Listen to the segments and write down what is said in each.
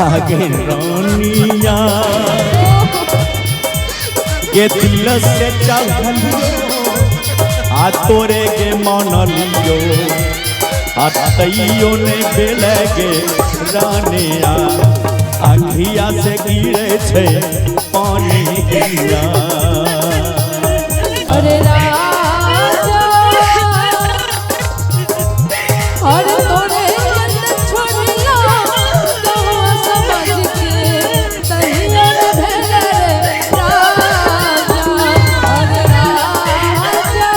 आगे रानिया के दिल से चाहलियो आ तोरे के मानलियो आ तैयो ने भेल गे रानिया आखिया से गिरे छै पानी गिरा। अरे राजा अरे तोरे चंद छोड़ला गौआ समझ के तहिया न भेल रे राजा। अरे राजा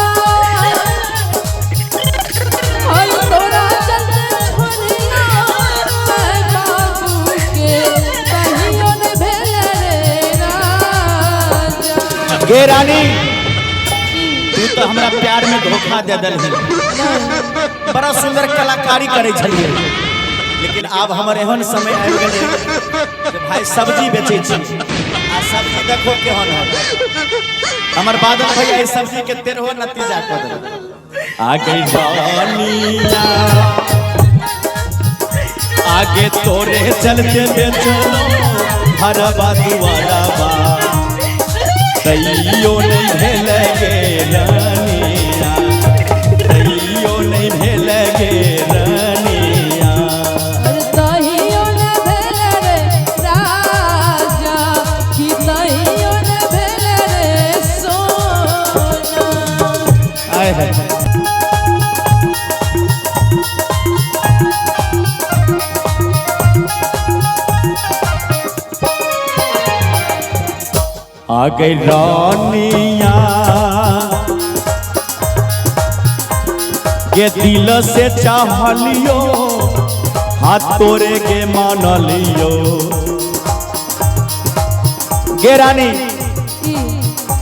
अरे तोरा चंद छोड़ला मैं बाबू के तहिया न भेल रे राजा। गे रानी तू तो हमरा प्यार में धोखा दे दलही, बड़ा सुंदर कलाकारी करे छलिए, लेकिन आब हमर एहन समय आबि गेलै जे भाई सब्जी बेचै छी आ सब्जी देखो केहन है। हमर बादल भैया एहि सब्जी के तेरहो नतीजा कऽ देलक। आगे रानिया आगे तोरे चलते बेचलो हरबा दुआरबा तैयो नहीं भेल गे रानिया तैयो नहीं भेल गे रानिया। अरे तहियो न भेल रे राजा कि तहियो न भेल रे सोना। आय है आ गई रानिया के दिल से चाहलियो हाथ तोरे के मानलियो। गे रानी की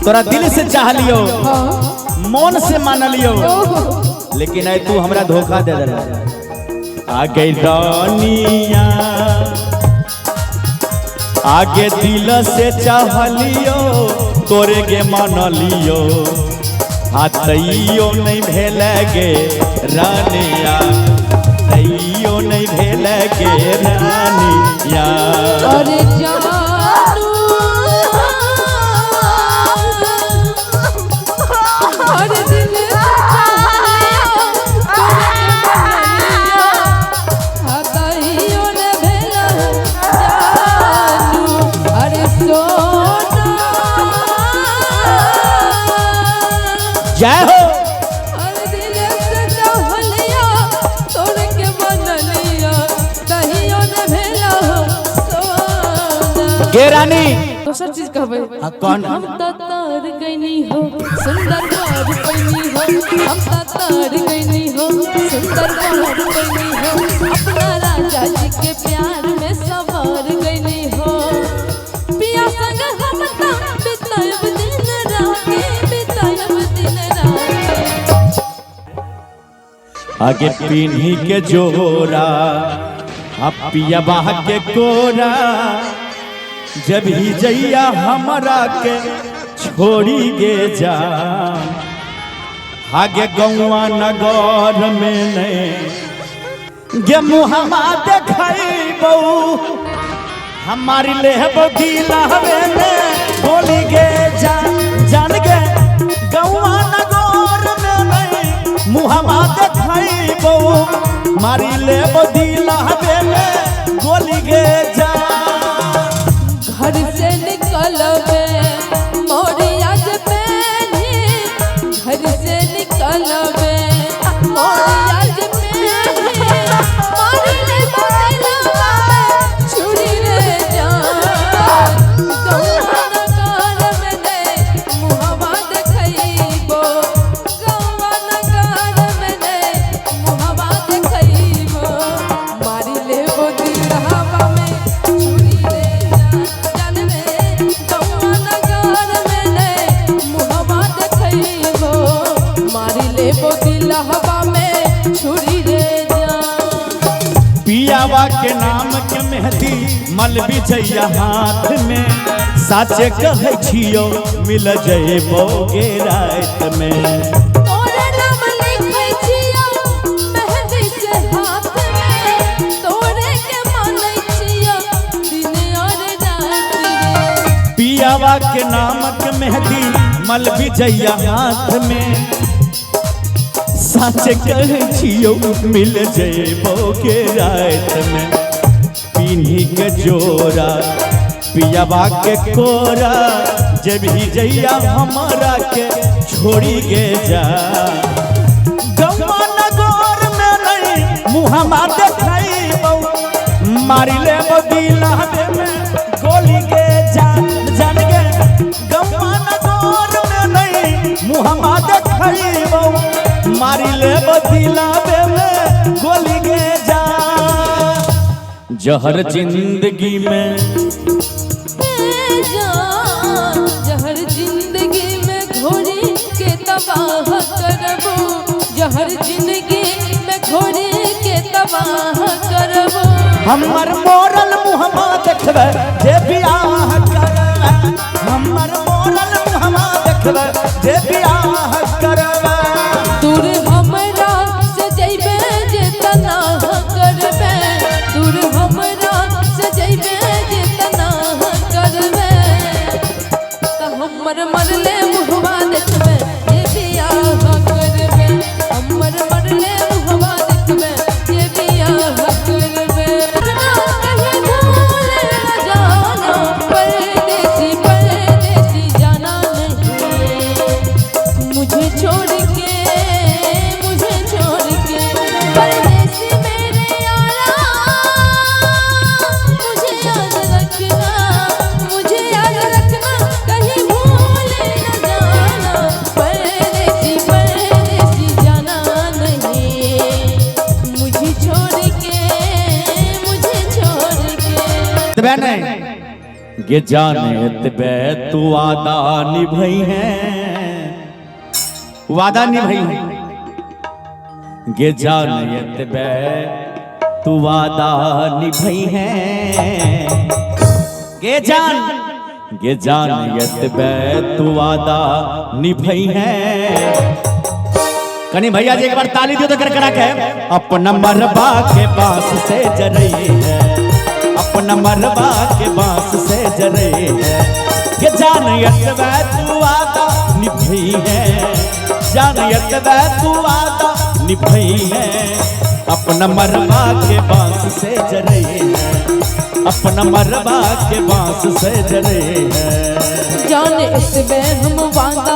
तोरा दिल से चाहलियो हाँ मन से मानलियो, ओहो लेकिन आइ तू हमरा धोखा दे देला। आ गई रानिया आगे दिल से चाहलियो तोरे गे मानलियो आ तैयो नहीं भेल गे रानिया तैयो नहीं भेल गे रानिया। अरे जानू अरे दिल से चाहलियो तोरे के मानलियो आ तहियो न भेल जानू। अरे सोना जय हो। अरे दिल से चाहलियो तोरे के मानलियो तहियो न भेल सोना। गे रानी दोसर चीज कहबै। हाँ, कौन? हम तार गईनी हो सुंदर वर पैनी हो, हम तार गईनी हो सुंदर वर पैनी हो, अपना राजा जी के प्यार में सवार गईनी हो। पिया संग हम ता बितायब दिन रात बितायब दिन रात। आगे पिन्ही के जोरा आ पियबा के कोरा जब ही जैया हमरा के छोड़ी गे जा आगे गौआ नगर में नहीं गे मुहमा देखबौ हमारी लेहबौ दिलहबे में बोली गे जा जान गे गौआ नगर में नहीं मुहमा देखबौ मारी लेबौ दिलहबे में गोली गे जा। घर से निकलबे मोरिया जे पहनी, घर से निकलबे मोरिया जे पहनी, मारी ले बदलवा में छुरी रे जान। गौआ नगर में ने मुहवा देखइबो, गौआ नगर में ने मुहवा देखइबो, मारी ले दिलवा में छुरी रे जान। रे गौआ नगर में ने मुहवा देखइबो, मारी ले दिलवा में छुरी रे जान। पियावा के नाम के मेहंदी मल बिजैया हाथ में साचे कहै छियो मिल जइबो गे रात में। तोरे नाम लिखै छियौ मेहंदी से हाथ में, तोरे के मानै छियौ पियावा के नामक मेहंदी मल विजया हाथ में। सच कहै छियौ मिल जयबो के रात में। पीन्ही के जोरा पियावा के कोरा, जब ही जइया हमारा के छोड़ी गे जा। गौवा नगोर में नहीं मुहमा देखैबौ, मारी ले दिलाबे में गोली गे जा। जान गे गौवा नगोर में नहीं मुहमा देखैबौ, मारी ले दिलाबे में गोली गे जा। जहर जिंदगी में जान, जहर जिंदगी में घोरी के तबाह करबो, जहर जिंदगी में घोरी के तबाह करबो। हमर मोरल मुहमा देखबै जे बियाह करबै, हमर मोरल मुहमा देखबै जे बियाह करबै। दूर हमरा से जइबे जे तनाह करबे, दूर हमरा से जइबे जे तनाह करबे, त हमर मरले मुहवा देखबे जे बियाह करबे, हमर मरले मुहवा देखबे जे बियाह करबे। कहीं भूल न जाना परदेसी, परदेसी जाना नहीं मुझे छोड़ के, मुझे छोड़ के परदेसी मेरे यारा, मुझे याद रखना, मुझे याद रखना, कहीं भूल न जाना परदेसी, परदेसी जाना नहीं मुझे छोड़ के, मुझे छोड़ के। एतबे नहीं गे जाने एतबे तू वादा निभई है, वादा निभई है। गे जाने एतबे तू वादा निभई है, गे जान, गे जान एतबे तू वादा निभई है। कनी भैया जी एक बार ताली दियो तो करकरा के। अपना मरबा के बांस से जरई है, अपना मरबा के बांस से जरई है। के जान एतबे तू वादा निभई है, जान एतबे तू वादा निभई है। अपना मरबा के बांस से जरई है, अपना मरबा के बांस से जरई है। जान एतबे हम वादा